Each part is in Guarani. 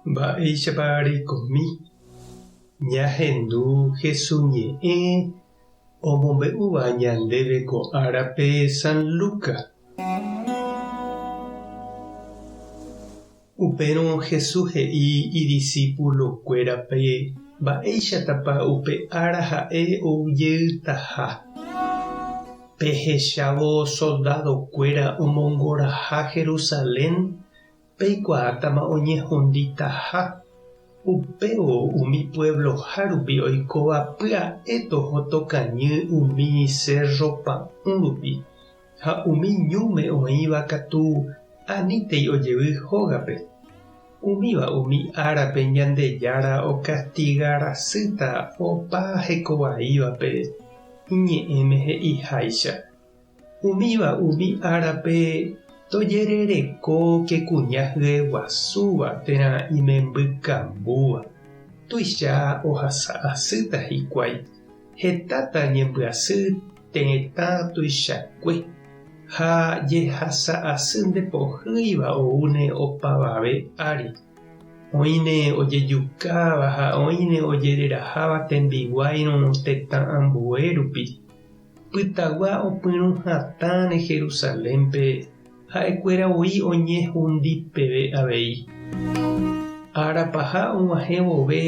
Mba'éichapa reikomi ñahendu Hesu ñe'ẽ omombe'úva ñandéve ko árape San Lucas? Upérõ Jesús he'i idisípulokuérape mba'éichatapa upe ára ha'e ou jeytaha. Pehechávo soldadokuéra omongoraha Jerusalén, peikuaátama oñehunditaha. Upévo umi puevloha rupi oikóva pya'e toho tokañy umi sérro pa'ũ rupi. Ha umi ñúme oĩva katu anítei ojevy hógape. Umíva umi árape Ñandejára okastiga rasýta opa hekovaívape iñe'ẽme he'iháicha. Umíva umi árape tojerereko ke kuña hyeguasúva térã imembykambúva, tuicha ohasa asýta hikuái. Hetáta ñembyasy tetã tuichakue ha jehasa asy ndepohýiva oúne opavave ári. Oĩne ojejukáva ha oĩne ojereraháva tembiguáirõ tetã ambue rupi. Pytagua opyrũ hatãne Jerusalénpe ha'ekuéra voi oñehundi peve avei. Ára paha og̃uahẽ vove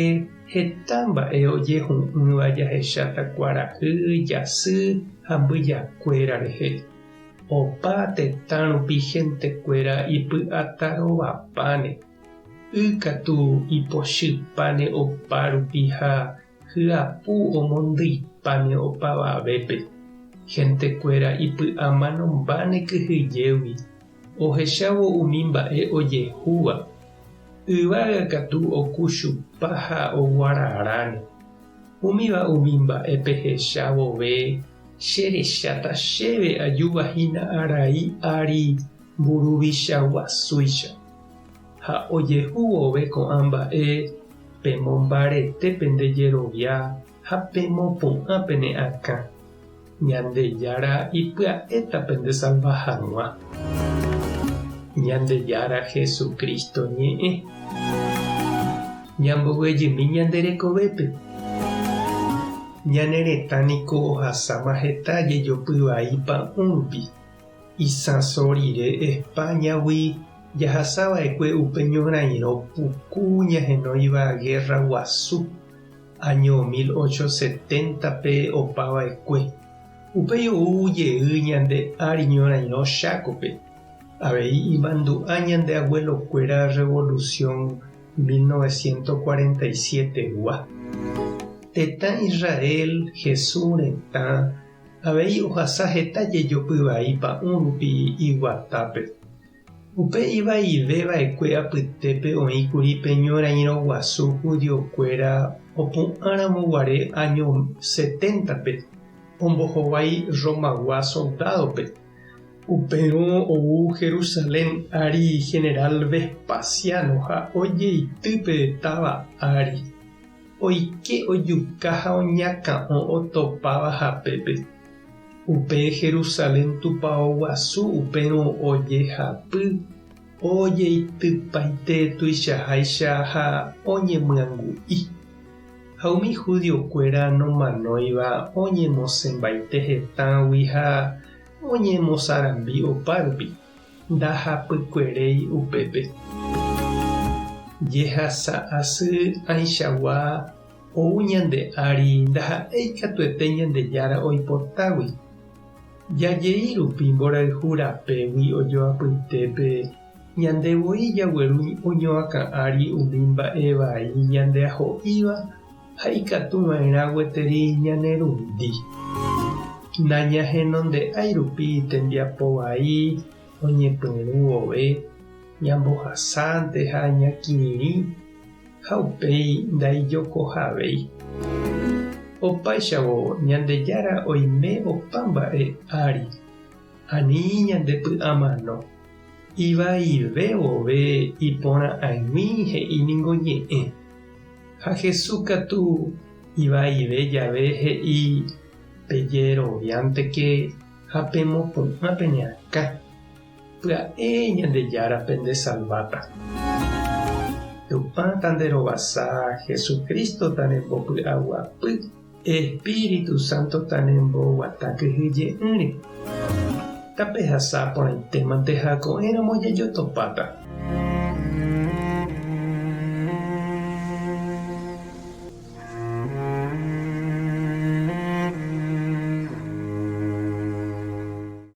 heta mba'e ojehu'ỹva jahecháta kuarahy, jasy ha mbyjakuéra rehe. Opa tetã rupi hentekuéra ipy'atarovapáne, y katu ipochypáne opa rupi ha Hyapu omondyipáne opavavépe. Hentekuéra ipy'a manombáne kyhyjégui ohechávo umi mba'e ojehúva. Yvága katu okuchupa ha oguararáne. Umíva umi mba'e pehecha vove che recháta chéve ajúva hína arai ári mburuvicha guasúicha. Ha ojehu vove ko'ã mba'e, pemombarete pende jerovia ha pemopu'ã pene akã. Ñandejára ipya'éta pendesalva hag̃ua. Ñandejára Jesucristo ñe'ẽ. Ñamboguejymi ñande rekovépe. Ñane retã niko ohasáma heta jejopy vai pa'ũ rupi. Isãso rire España-gui jahasava'ekue upe ñorairõ puku ñahenóiva Guerra Guasu, áño 1870-pe opava'ekue. Upéi ou jey ñande ári ñorairõ Chákope. Avei imandu'a ñande abuelo-kuéra Revolución 1947-gua. Tetã Israel, Jesús retã, Avei ohasa heta jejopy vai pa'ũ rupi iguatápe. Upe ivaive va'ekue apytépe oĩ kuri pe ñorairõ guasu judiokuéra opu'ã ramo guare áño seténtape ombohovái Romagua soldádope. Upérõ ou Jerusalén ári generál Vespasiano ha ojeity pe táva ári. Oike ojuka ha oñakã'o otopáva hapépe. Upe Jerusalén tupao guasu upérõ ojehapy, ojeitypaite tuichaháicha ha oñemyangu'i. Ha umi judiokuéra nomanóiva oñemosẽmbaite hetãgui ha oñemosarambi opárupi. Ndahapykueréi upépe. Jehasa asy ãichagua ou ñande ári ndaha'éi katuete Ñandejára oipotágui. Jajei rupi mborayhu rapégui ojoapytépe ñande voi jagueru oñoakã ári umi mba'e vai ñandeaho'íva ha ikatu va'erã gueteri ñanerundi. Nañahenonde'ái rupi tembiapo vai oñepyrũ vove ñambohasánte ha ñakirirĩ ha upéi ndaijokohavéi. Opáichavo Ñandejára oime opa mba'e ári, ani ñandepy'amano. Ivaive vove iporã'aig̃ui he'i ningo ñe'ẽ. Ha Jesús katu ivaive jave he'i, Pejeroviánteke ha pemopu'ã pene akã, pya'e Ñandejára pendesalváta. Tupã tanderovasa, Jesucristo tanembopy'aguapy, Espíritu Santo tanemboguata kyhyje'ỹre. Tapehasa porãitémante ha ko'ẽramo jajotopáta.